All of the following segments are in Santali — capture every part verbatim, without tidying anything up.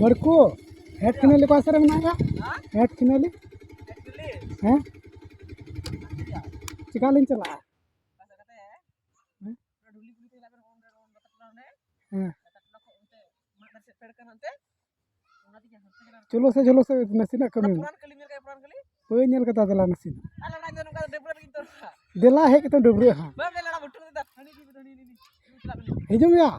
ᱦᱚᱲ ᱠᱚ, ᱦᱮᱰ ᱠᱷᱤᱱᱟᱹᱞᱤ ᱚᱠᱟ ᱥᱮᱫ ᱨᱮ ᱢᱮᱱᱟᱜ ᱜᱮᱭᱟ? ᱦᱮᱰ ᱠᱷᱤᱱᱟᱹᱞᱤ? ᱦᱮᱸ? ᱪᱮᱠᱟ ᱞᱤᱧ ᱪᱟᱞᱟᱜᱼᱟ? ᱦᱮᱸ? ᱦᱮᱸ᱾ ᱪᱚᱞᱚ ᱥᱮ, ᱪᱚᱞᱚ ᱥᱮ, ᱱᱟᱥᱮᱱᱟᱜ ᱠᱟᱹᱢᱤ ᱢᱮ᱾ ᱵᱟᱹᱧ ᱧᱮᱞ ᱠᱟᱫᱟ, ᱫᱮᱞᱟ ᱱᱟᱥᱮᱱᱟᱜ᱾ ᱫᱮᱞᱟ ᱦᱮᱡ ᱠᱟᱛᱮ ᱰᱟᱹᱵᱽᱨᱟᱹᱜ ᱦᱟᱸᱜ᱾ ᱦᱤᱡᱩᱜ ᱢᱮᱭᱟ᱾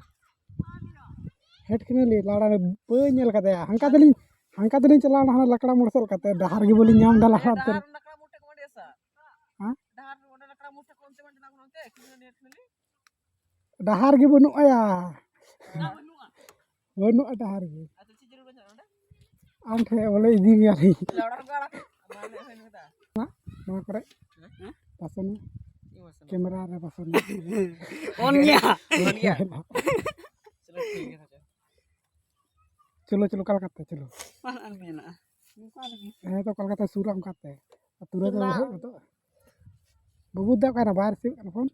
ᱦᱮᱰ ᱠᱷᱤᱱᱟᱹᱞᱤ ᱞᱟᱲᱟ ᱨᱮ ᱵᱟᱹᱧ ᱧᱮᱞ ᱠᱟᱫᱮᱭᱟ᱾ ᱦᱟᱱᱠᱟ ᱛᱮᱞᱤᱧ, ᱦᱟᱱᱠᱟ ᱛᱮᱞᱤᱧ ᱪᱟᱞᱟᱣ ᱞᱮᱱᱟ ᱦᱟᱱᱟ ᱞᱟᱠᱲᱟ ᱢᱳᱲ ᱥᱮᱫ ᱞᱮᱠᱟᱛᱮ, ᱰᱟᱦᱟᱨ ᱜᱮ ᱵᱟᱹᱞᱤᱧ ᱧᱟᱢ ᱮᱫᱟ ᱞᱟᱦᱟ ᱛᱮ᱾ ᱦᱮᱸ? ᱰᱟᱦᱟᱨ ᱜᱮ ᱵᱟᱹᱱᱩᱜ ᱟᱭᱟ᱾ ᱵᱟᱹᱱᱩᱜᱼᱟ ᱰᱟᱦᱟᱨ ᱜᱮ᱾ ᱟᱢ ᱴᱷᱮᱱ ᱵᱚᱞᱮ ᱤᱫᱤ ᱢᱮᱭᱟ ᱞᱤᱧ᱾ ᱱᱚᱣᱟ ᱠᱚᱨᱮ ᱯᱟᱥᱚᱱ ᱢᱮ᱾ ᱠᱮᱢᱮᱨᱟ ᱨᱮ ᱯᱟᱥᱚᱱ ᱢᱮ᱾ ᱚᱱ ᱜᱮᱭᱟ᱾ ᱚᱱ ᱜᱮᱭᱟ᱾ ᱪᱚᱞᱚ, ᱪᱚᱞᱚ, ᱠᱟᱞᱠᱟᱛᱟ, ᱪᱚᱞᱚ᱾ ᱦᱮᱸ ᱛᱚ, ᱠᱟᱞᱠᱟᱛᱟ ᱥᱩᱨᱟ ᱚᱱᱠᱟᱛᱮ᱾ ᱟᱹᱛᱩ ᱨᱮ ᱫᱚ ᱦᱮᱡ ᱜᱚᱫᱚᱜᱼᱟ᱾ ᱵᱟᱹᱵᱩ ᱫᱟ ᱚᱠᱟᱭ ᱱᱟ? ᱵᱟᱭ ᱨᱤᱥᱤᱵᱷ ᱠᱟᱱᱟ ᱯᱷᱳᱱ᱾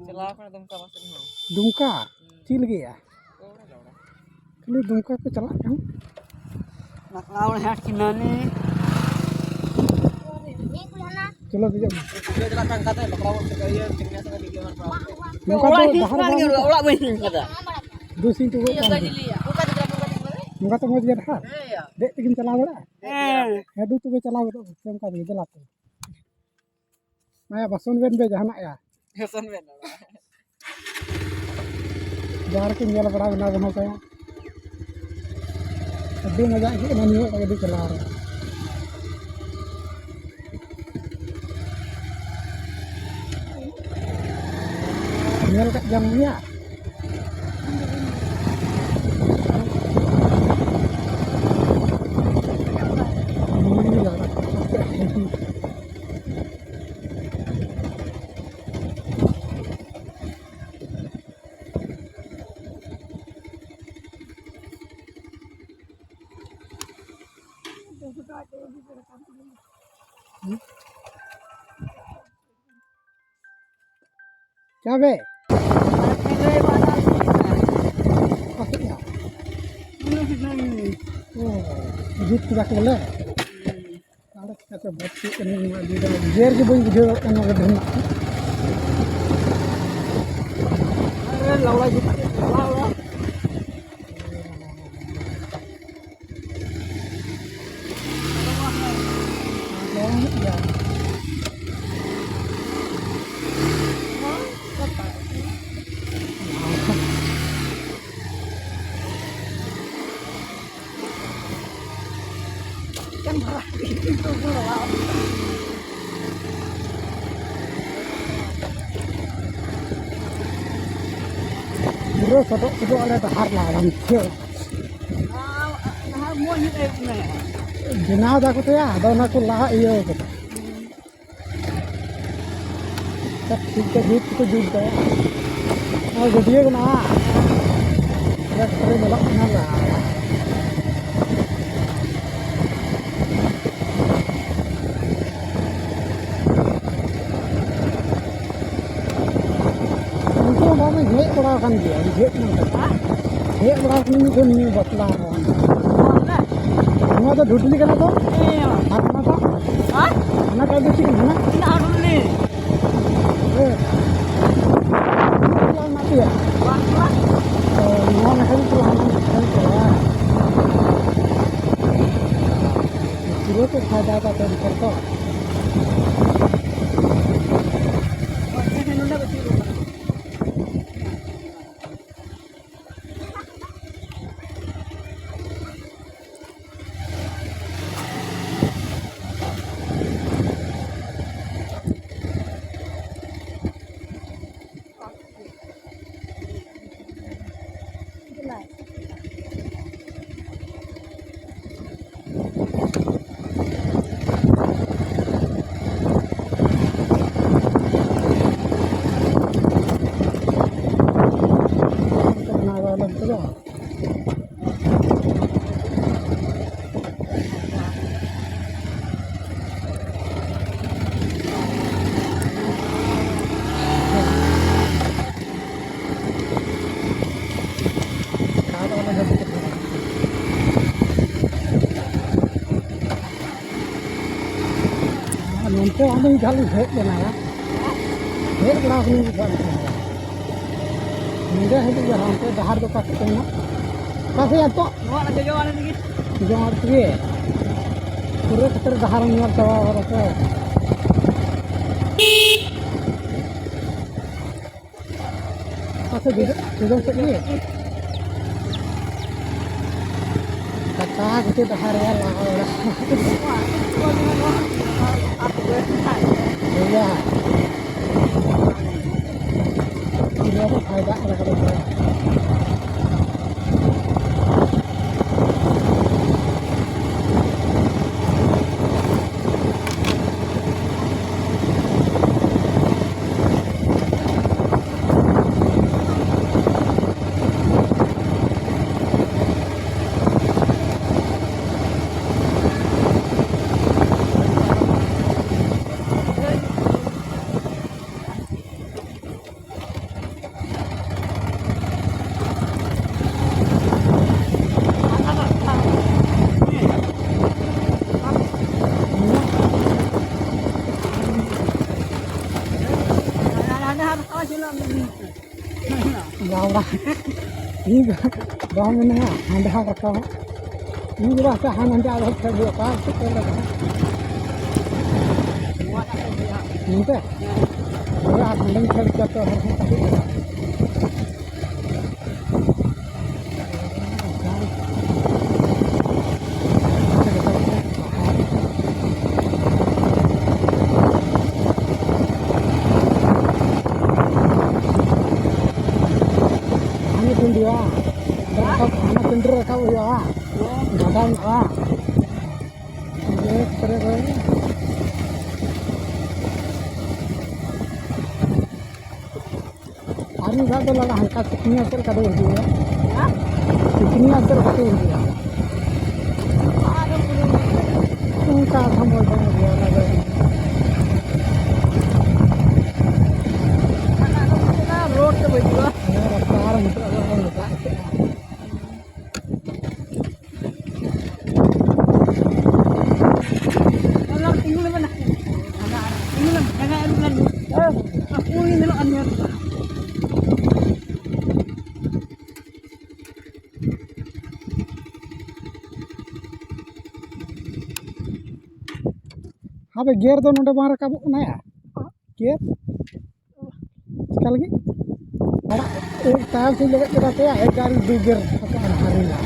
ᱪᱟᱞᱟᱣ ᱠᱟᱱᱟ ᱫᱩᱢᱠᱟ ᱵᱟᱥ ᱨᱮᱦᱚᱸ᱾ ᱫᱩᱢᱠᱟ? ᱦᱩᱸ᱾ ᱪᱮᱫ ᱞᱟᱹᱜᱤᱫ ᱭᱟ? ᱚᱲᱟᱜ, ᱚᱲᱟᱜ᱾ ᱠᱷᱟᱹᱞᱤ ᱫᱩᱢᱠᱟ ᱠᱚ ᱪᱟᱞᱟᱜ ᱠᱟᱱ᱾ ᱱᱟᱠᱲᱟ ᱦᱟᱴ ᱠᱷᱤᱱᱟᱹᱱᱤ᱾ ᱪᱚᱞᱚ ᱫᱮᱡᱚᱜ ᱢᱮ᱾ ᱪᱟᱞᱟᱜ ᱠᱟᱱ ᱠᱟᱛᱮ ᱱᱚᱝᱠᱟ ᱫᱚ ᱚᱲᱟᱜ ᱰᱟᱦᱟᱨ ᱵᱟᱝ ᱚᱲᱟᱜ ᱵᱟᱹᱧ ᱥᱮᱱ ᱠᱟᱫᱟ᱾ ᱫᱩ ᱥᱤᱧ ᱛᱩᱫᱩᱜ ᱠᱟᱱ ᱜᱮᱭᱟ᱾ ᱱᱚᱝᱠᱟ ᱛᱮ ᱢᱚᱡᱽ ᱜᱮ ᱰᱟᱦᱟᱨ᱾ ᱫᱮᱡ ᱛᱮᱜᱮᱢ ᱪᱟᱞᱟᱣ ᱫᱟᱲᱮᱭᱟᱜᱼᱟ᱾ ᱦᱮᱸ᱾ ᱦᱮᱸ, ᱫᱩ ᱛᱚᱵᱮ ᱪᱟᱞᱟᱣ ᱜᱚᱫᱚᱜ ᱢᱮ᱾ ᱚᱱᱠᱟ ᱛᱮᱜᱮ ᱫᱮᱞᱟ ᱛᱚ᱾ ᱢᱟᱭᱟ, ᱵᱟᱥᱚᱱ ᱵᱮᱱ ᱵᱮ ᱡᱟᱦᱟᱱᱟᱜ ᱭᱟ᱾ ᱵᱟᱥᱚᱱ ᱵᱮᱱ᱾ ᱡᱟᱦᱟᱸ ᱨᱮᱠᱚ ᱧᱮᱞ ᱵᱟᱲᱟ ᱵᱮᱱᱟ ᱵᱮᱱᱟ ᱠᱚ᱾ ᱟᱹᱰᱤ ᱢᱚᱡᱟ ᱟᱹᱭᱠᱟᱹᱜ ᱠᱟᱱᱟ ᱱᱤᱭᱟᱹ ᱜᱟᱹᱰᱤ ᱪᱟᱞᱟᱣ ᱨᱮ᱾ ᱧᱮᱞ ᱠᱟᱜ ᱜᱮᱭᱟᱢ ᱱᱤᱭᱟᱹ? क्या बे? ᱡᱩᱛ ᱠᱮᱫᱟ ᱠᱚ ᱵᱚᱞᱮ᱾ ᱟᱫᱚ ᱪᱤᱠᱟᱹᱛᱮ ᱵᱟᱹᱲᱛᱤᱜ ᱠᱟᱱᱟ ᱱᱚᱣᱟ ᱤᱭᱟᱹ ᱫᱚ, ᱜᱮᱨ ᱜᱮ ᱵᱟᱹᱧ ᱵᱩᱡᱷᱟᱹᱣ ᱫᱟᱲᱮᱭᱟᱜ ᱠᱟᱱᱟ ᱱᱚᱣᱟ ᱜᱟᱹᱰᱤ ᱨᱮᱱᱟᱜ᱾ ᱟᱨᱮ ᱞᱟᱣᱲᱟ ᱡᱩᱛ ᱠᱟᱛᱮ ᱪᱟᱞᱟᱣ ᱞᱮᱱᱟ᱾ ᱯᱩᱨᱟᱹ ᱥᱚᱰᱚᱜ ᱥᱚᱰᱚᱜ ᱟᱞᱮ ᱰᱟᱦᱟᱨ ᱞᱟᱦᱟ ᱵᱟᱝ ᱪᱮᱫ᱾ ᱵᱮᱱᱟᱣ ᱫᱟᱠᱚ ᱛᱚᱭᱟ, ᱟᱫᱚ ᱚᱱᱟ ᱠᱚ ᱞᱟᱦᱟ ᱤᱭᱟᱹ ᱠᱟᱫᱟ᱾ ᱴᱷᱤᱠ ᱜᱮ ᱡᱩᱛ ᱠᱚ ᱡᱩᱛ ᱫᱟ᱾ ᱟᱨ ᱜᱟᱹᱰᱭᱟᱹ ᱠᱟᱱᱟ᱾ ᱴᱨᱟᱠ ᱠᱚᱨᱮ ᱧᱮᱞᱚᱜ ᱠᱟᱱᱟ ᱞᱟ᱾ ᱩᱱᱠᱩ ᱚᱸᱰᱮ ᱫᱚᱧ ᱦᱮᱡ ᱵᱟᱲᱟ ᱟᱠᱟᱱ ᱜᱮᱭᱟ, ᱵᱩᱡᱷᱟᱹᱜ ᱠᱟᱱᱟ᱾ ᱦᱮᱡ ᱵᱟᱲᱟ ᱟᱠᱟᱱᱟᱹᱧ ᱢᱤᱫ ᱫᱷᱟᱣ ᱱᱤᱭᱟᱹ ᱵᱟᱯᱞᱟ ᱨᱮ᱾ ᱱᱚᱣᱟ ᱫᱚ ᱰᱩᱰᱞᱤ ᱠᱟᱱᱟ ᱛᱚ? ᱦᱮᱸ᱾ ᱟᱨ ᱚᱱᱟ ᱫᱚ? ᱦᱮᱸ? ᱚᱱᱟ ᱫᱚ ᱪᱮᱫ ᱠᱟᱱᱟ? ᱚᱱᱟ ᱰᱩᱰᱞᱤ᱾ ᱦᱮᱸ᱾ ᱚᱱᱟ ᱛᱮᱭᱟ? ᱵᱟᱝ, ᱵᱟᱝ᱾ ᱚ, ᱱᱚᱣᱟ ᱱᱟᱠᱷᱟ ᱜᱮ ᱪᱟᱞᱟᱜᱼᱟ, ᱦᱟᱱᱟ ᱱᱟᱠᱷᱟ ᱜᱮ ᱪᱟᱞᱟᱜᱼᱟ᱾ ᱯᱩᱨᱟᱹ ᱠᱚ ᱯᱷᱟᱭᱫᱟ ᱫᱟ ᱛᱚ ᱱᱮᱛᱟᱨ ᱫᱚ᱾ ᱦᱮᱸ, ᱱᱚᱰᱮ ᱵᱟᱹᱪᱩᱜ ᱠᱟᱫᱟ᱾ ᱛᱚ, ᱟᱹᱞᱤᱧ ᱡᱟᱦᱟᱸ ᱞᱤᱧ ᱦᱮᱡ ᱞᱮᱱᱟ, ᱦᱮᱡ ᱵᱟᱲᱟ ᱟᱠᱟᱱᱟᱹᱧ ᱢᱤᱫ ᱫᱷᱟᱣ᱾ ᱧᱤᱫᱟᱹ ᱦᱤᱡᱩᱜ ᱜᱮ ᱦᱟᱱᱛᱮ ᱰᱟᱦᱟᱨ ᱫᱚ ᱚᱠᱟ ᱥᱮᱫ ᱛᱮ ᱢᱮᱱᱟᱜ? ᱚᱠᱟ ᱥᱮᱫ ᱱᱤᱛᱚᱜ? ᱱᱚᱣᱟ ᱨᱮ ᱡᱚᱡᱚ ᱟᱲᱮ ᱨᱮᱜᱮ᱾ ᱡᱚᱡᱚ ᱟᱲᱮ ᱛᱮᱜᱮ? ᱯᱩᱨᱟᱹ ᱠᱷᱟᱹᱛᱤᱨ ᱰᱟᱦᱟᱨ ᱮᱢ ᱧᱮᱞ ᱪᱟᱵᱟ ᱠᱟᱫᱟ ᱥᱮ? ᱚᱠᱟ ᱥᱮᱫ ᱡᱚᱡᱚ, ᱡᱚᱡᱚ ᱥᱮᱫ ᱜᱮ? ᱠᱟᱴᱟ ᱜᱷᱩᱴᱩ ᱰᱟᱦᱟᱨ ᱨᱮ ᱞᱟᱦᱟ ᱚᱲᱟᱜ᱾ ᱵᱚᱭᱦᱟ᱾ ᱯᱩᱨᱟᱹ ᱫᱚ ᱯᱷᱟᱭᱫᱟ ᱠᱟᱱᱟ ᱠᱚᱫᱚ᱾ ᱵᱟᱵᱟ, ᱤᱧ ᱫᱚ ᱵᱟᱝ ᱢᱮᱱᱟᱜᱼᱟ, ᱦᱟᱸᱰᱮ ᱦᱚᱸ ᱨᱟᱠᱟᱵᱟ᱾ ᱤᱧ ᱫᱚ ᱦᱟᱸᱰᱮ ᱟᱨᱦᱚᱸ ᱠᱷᱮᱞ ᱦᱩᱭᱩᱜᱼᱟ, ᱚᱠᱟ ᱥᱮᱫ ᱠᱷᱮᱞ ᱞᱮᱠᱟ᱾ ᱱᱚᱱᱛᱮ? ᱦᱳᱭ, ᱟᱨ ᱦᱟᱸᱰᱮᱧ ᱠᱷᱮᱞ ᱦᱚᱪᱚ ᱯᱮ, ᱦᱚᱲ ᱦᱚᱸ ᱠᱟᱹᱴᱤᱡ ᱞᱮᱠᱟ᱾ ᱦᱟᱱᱮ ᱴᱟᱺᱰᱤ ᱵᱟ? ᱨᱟᱠᱟᱵ, ᱦᱟᱱᱟ ᱴᱟᱺᱰᱤ ᱨᱮ ᱨᱟᱠᱟᱵ ᱦᱩᱭᱩᱜᱼᱟ᱾ ᱜᱟᱰᱟ ᱢᱮᱱᱟᱜᱼᱟ᱾ ᱵᱮᱥ ᱠᱚᱨᱮ ᱫᱚ᱾ ᱟᱨ ᱢᱤᱫ ᱫᱷᱟᱣ ᱫᱚ ᱞᱟᱜᱟ ᱦᱟᱱᱠᱟ ᱥᱤᱠᱷᱱᱤᱭᱟ ᱥᱮᱫ ᱞᱮᱠᱟ ᱫᱚ ᱦᱤᱡᱩᱜᱼᱟ᱾ ᱦᱮᱸ? ᱥᱤᱠᱷᱱᱤᱭᱟ ᱥᱮᱫ ᱞᱮᱠᱟ ᱫᱚ ᱦᱤᱡᱩᱜᱼᱟ᱾ ᱟᱨ ᱚᱱᱠᱟ ᱥᱚᱢᱚᱭ ᱫᱚ ᱦᱤᱡᱩᱜᱼᱟ, ᱚᱱᱟ ᱫᱚ᱾ ᱚᱱᱟ ᱫᱚ ᱯᱩᱨᱟᱹ ᱨᱳᱰ ᱛᱮ ᱦᱤᱡᱩᱜᱼᱟ᱾ ᱦᱮᱸ, ᱨᱟᱥᱛᱟ ᱟᱨ ᱱᱤᱛᱚᱜ ᱫᱚ ᱟᱨᱦᱚᱸ ᱞᱟᱜᱟ ᱠᱮᱫᱼᱟ᱾ ᱚᱱᱟ ᱛᱤᱸᱜᱩ ᱞᱮ ᱢᱮᱱᱟ᱾ ᱦᱟᱱᱟ ᱟᱵᱮ, ᱜᱮᱨ ᱫᱚ ᱱᱚᱰᱮ ᱵᱟᱝ ᱨᱟᱠᱟᱵᱚᱜ ᱠᱟᱱᱟ ᱭᱟ? ᱜᱮᱨ? ᱪᱮᱠᱟ ᱞᱟᱹᱜᱤᱫ? ᱟᱲᱟᱜ, ᱮᱠ ᱛᱟᱭᱚᱢ ᱥᱮᱫ ᱞᱮᱵᱮᱫ ᱠᱮᱫᱟ ᱛᱚ ᱭᱟ, ᱮᱠ ᱜᱟᱹᱲᱤ ᱫᱩ ᱜᱮᱨ ᱨᱟᱠᱟᱵ ᱮᱱᱟ, ᱦᱟᱹᱨᱤ ᱮᱱᱟ᱾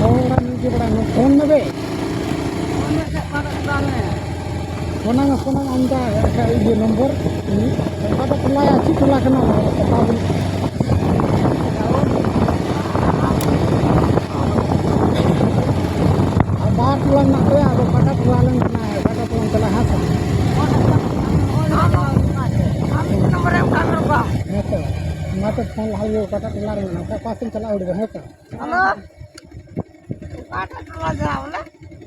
ᱦᱚᱲ ᱚᱲᱟᱜ ᱧᱮᱞ ᱜᱮ ᱵᱟᱲᱟᱭ ᱢᱮ, ᱯᱷᱳᱱ ᱢᱮ ᱵᱮ᱾ ᱯᱷᱳᱱ ᱟᱢ, ᱯᱷᱳᱱ ᱟᱢ, ᱟᱢ ᱫᱟ ᱮᱴᱟᱜ ᱤᱭᱟᱹ ᱱᱚᱢᱵᱚᱨ᱾ ᱚᱠᱟ ᱫᱚ ᱴᱚᱞᱟ ᱭᱟ, ᱪᱮᱫ ᱴᱚᱞᱟ ᱠᱟᱱᱟ ᱚᱱᱟ ᱫᱚ? ᱯᱟᱛᱟ ᱵᱟᱹᱱᱩᱜ᱾ ᱟᱨ ᱵᱟᱨ ᱴᱚᱞᱟ ᱢᱮᱱᱟᱜ ᱛᱟᱭᱟ, ᱟᱫᱚ ᱚᱠᱟᱴᱟᱜ ᱴᱚᱞᱟ ᱞᱮᱱ ᱠᱟᱱᱟ, ᱚᱠᱟᱴᱟᱜ ᱴᱚᱞᱟᱢ ᱪᱟᱞᱟᱜᱼᱟ, ᱦᱮᱸ ᱥᱮ? ᱦᱮᱸ ᱛᱚ, ᱚᱱᱟᱛᱮ ᱯᱷᱳᱱ ᱞᱟᱦᱟ ᱦᱩᱭᱩᱜᱼᱟ, ᱚᱠᱟᱴᱟᱜ ᱴᱚᱞᱟ ᱨᱮ ᱢᱮᱱᱟᱜᱼᱟ, ᱚᱠᱟ ᱯᱟᱥᱮᱢ ᱪᱟᱞᱟᱜᱼᱟ, ᱦᱩᱲᱩ ᱫᱚ, ᱦᱮᱸ ᱛᱚ? ᱦᱮᱞᱳ, ᱚᱠᱟᱴᱟᱜ ᱴᱚᱞᱟ ᱪᱟᱞᱟᱜ ᱵᱚᱞᱮ?